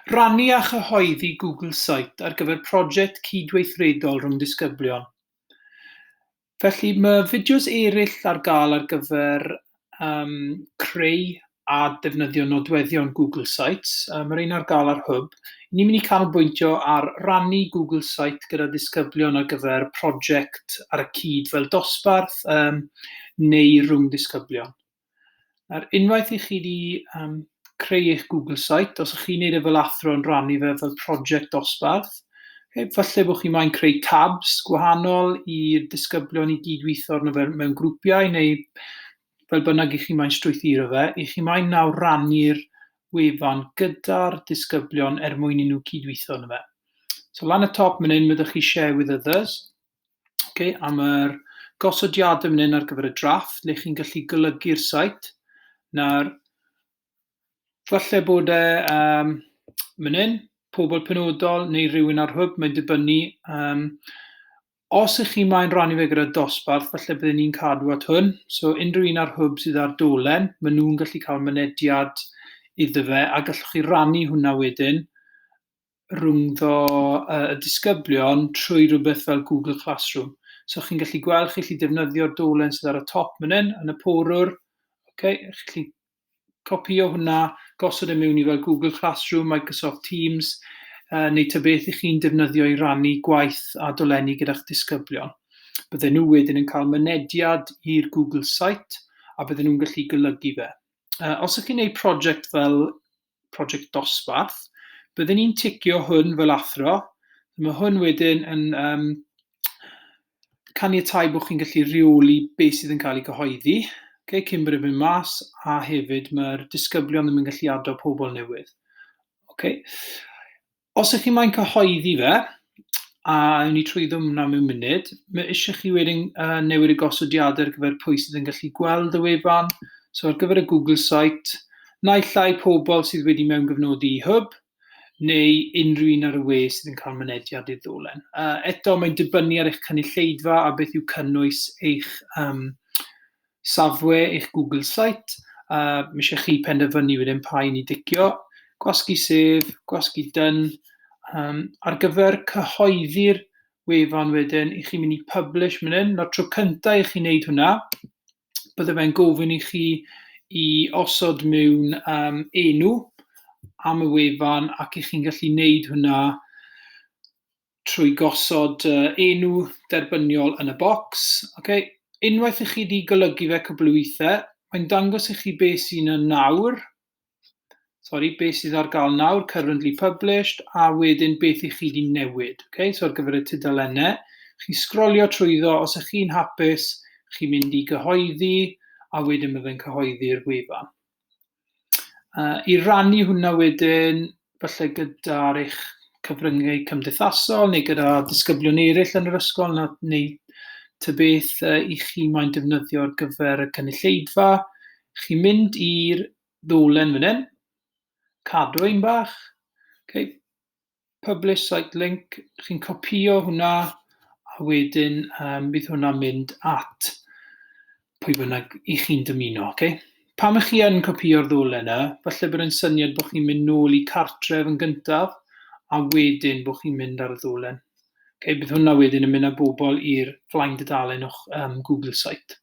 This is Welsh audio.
Rannu a chyhoeddi Google Site ar gyfer prosiect cydweithredol rhwng disgyblion. Felly mae fideos eraill ar gael ar gyfer creu a defnyddio nodweddion Google Sites. Mae rheina ar gael ar Hwb. Ni'n mynd i canolbwyntio ar rannu Google Site gyda disgyblion ar gyfer prosiect ar y cyd fel dosbarth neu rhwng disgyblion. Nawr, unwaith i chi wedi creu eich Google Site, os ych chi'n neud e fel athro yn rannu fe fel prosiect dosbarth, okay, falle bod chi moyn creu tabs gwahanol i'r disgyblion i gydweithio arno fe mewn grwpiau, neu fel bynnag i chi moyn strwythuro fe, i chi moyn nawr rannu'r wefan gyda'r disgyblion er mwyn i nhw cydweithio arno fe. So lan y top man hyn, mae chi "Share with others". Okay, a mae'r gosodiadau man hyn ar gyfer y drafft, le chi'n gallu golygu'r site. Nawr, falle bod e man hyn, pobl penodol neu rhywun ar Hwb, mae'n dibynnu. Os ych chi moyn rannu fe gyda dosbarth, falle byddwn ni'n cadw at hwn. So unrhyw un ar Hwb sydd ar dolen, maen nhw'n gallu cael mynediad iddo fe, a gallwch chi rannu hwnna wedyn rhwngddo y disgyblion trwy rhywbeth fel Google Classroom. So chi'n gallu gweld, chi'n gallu defnyddio'r dolen sydd ar y top man hyn, yn y porwr. Okay, chi'n gallu copio hwnna, gosod e mewn i fel Google Classroom, Microsoft Teams, neu ta beth i chi'n defnyddio i rannu gwaith a dolenni gyda'ch disgyblion. Bydden nhw wedyn yn cael mynediad i'r Google Site a bydden nhw'n gallu golygu fe. Os ydych chi'n gwneud prosiect fel prosiect dosbarth, bydden ni'n ticio hwn fel athro. Mae hwn wedyn yn caniatáu bod chi'n gallu rheoli beth sydd yn cael ei gyhoeddi, okay, cyn bod e'n mynd mas, a hefyd mae'r disgyblion ddim yn gallu ado pobl newydd. Okay. Os ydych chi moyn cyhoeddi fe, a ewn ni trwyddo hwnna mewn munud, mae eisiau chi wedyn newid y gosodiadau ar gyfer pwy sydd yn gallu gweld y wefan. So ar gyfer y Google Site, naill ai pobl sydd wedi mewngofnodi i Hwb, neu unrhyw un ar y we sydd yn cael mynediad i'r ddolen. Eto, mae'n dibynnu ar eich cynulleidfa a beth yw cynnwys eich safwe, eich Google Site. Mae eisiau chi penderfynu wedyn pa un i dicio. Gwasgu Save, gwasgu Done. Ar gyfer cyhoeddi'r wefan wedyn, i chi'n mynd i Publish man hyn. Nawr, tro cyntaf i chi wneud hwnna, bydde fe'n gofyn i chi i osod mewn enw am y wefan ac i chi'n gallu wneud hwnna trwy gosod enw derbyniol yn y bocs. Okay. Unwaith i chi wedi golygu fe cwbl o weithiau, mae'n dangos i chi beth sy'n yna nawr. Sorry, beth sydd ar gael nawr, currently published, a wedyn beth i chi wedi newid. Okay? So ar gyfer y tudalennau, chi sgrolio trwyddo, os ych chi'n hapus, chi'n mynd i gyhoeddi, a wedyn bydd cyhoeddi'r wefan. I rannu hwnna wedyn, falle gyda'r eich cyfryngau cymdeithasol neu gyda disgyblion eraill yn yr ysgol neu ta beth i chi moyn defnyddio ar gyfer y cynulleidfa, chi'n mynd i'r ddolen fan hyn, cadw un bach, okay, publish site link, chi'n copio hwnna a wedyn bydd hwnna'n mynd at pwy bynnag i chi'n dymuno. Okay? Pam ych chi yn copio'r ddolen yna, falle bod yn syniad bod chi'n mynd nôl i cartref yn gyntaf a wedyn bod chi'n mynd ar y ddolen. Okay, bydd hwnna wedyn yn mynd â bobl i'r flaen dudalen o'ch Google Site.